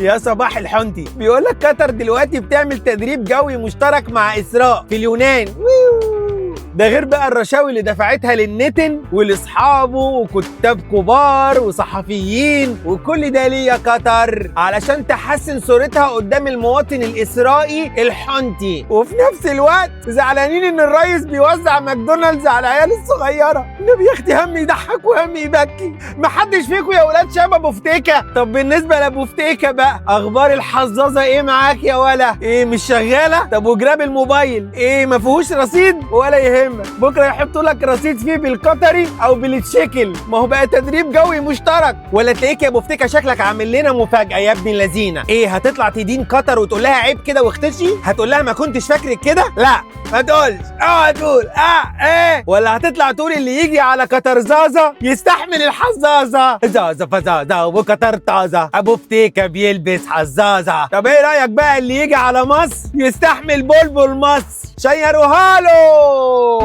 يا صباح الحنتي. بيقول لك قطر دلوقتي بتعمل تدريب جوي مشترك مع اسراء في اليونان. ده غير بقى الرشاوي اللي دفعتها للنتن ولاصحابه وكتاب كبار وصحفيين، وكل ده ليه يا قطر؟ علشان تحسن صورتها قدام المواطن الاسرائي الحنتي. وفي نفس الوقت زعلانين ان الرئيس بيوزع ماكدونالدز على العيال الصغيرة. النبي يا اختي هم يضحك وهم يبكي. محدش فيكم يا ولاد شاب ابو فتيكه. طب بالنسبة لابو فتيكه بقى، اخبار الحظاظه ايه معاك يا ولا؟ ايه مش شغالة؟ طب وجراب الموبايل ايه ما فيهوش رصيد؟ ولا يهمك، بكره يحطوا لك رصيد فيه بالقطري او بالتشيكل، ما هو بقى تدريب جوي مشترك. ولا تلاقيك يا ابو فتيكه شكلك عامل لنا مفاجاة يا ابن اللذينه. ايه هتطلع تدين قطر وتقول لها عيب كده واختشي؟ هتقول لها ما كنتش فاكرك كده؟ لا ما تقولش، اوعى تقول ايه. ولا هتطلع تقول اللي يجي على قطر زازا يستحمل الحظاظه، زازا فزازا وقطر طازة، ابو فتيكه بيلبس حظاظه. طب ايه رايك بقى اللي يجي على مصر يستحمل بلبل مصر؟ شيروها له.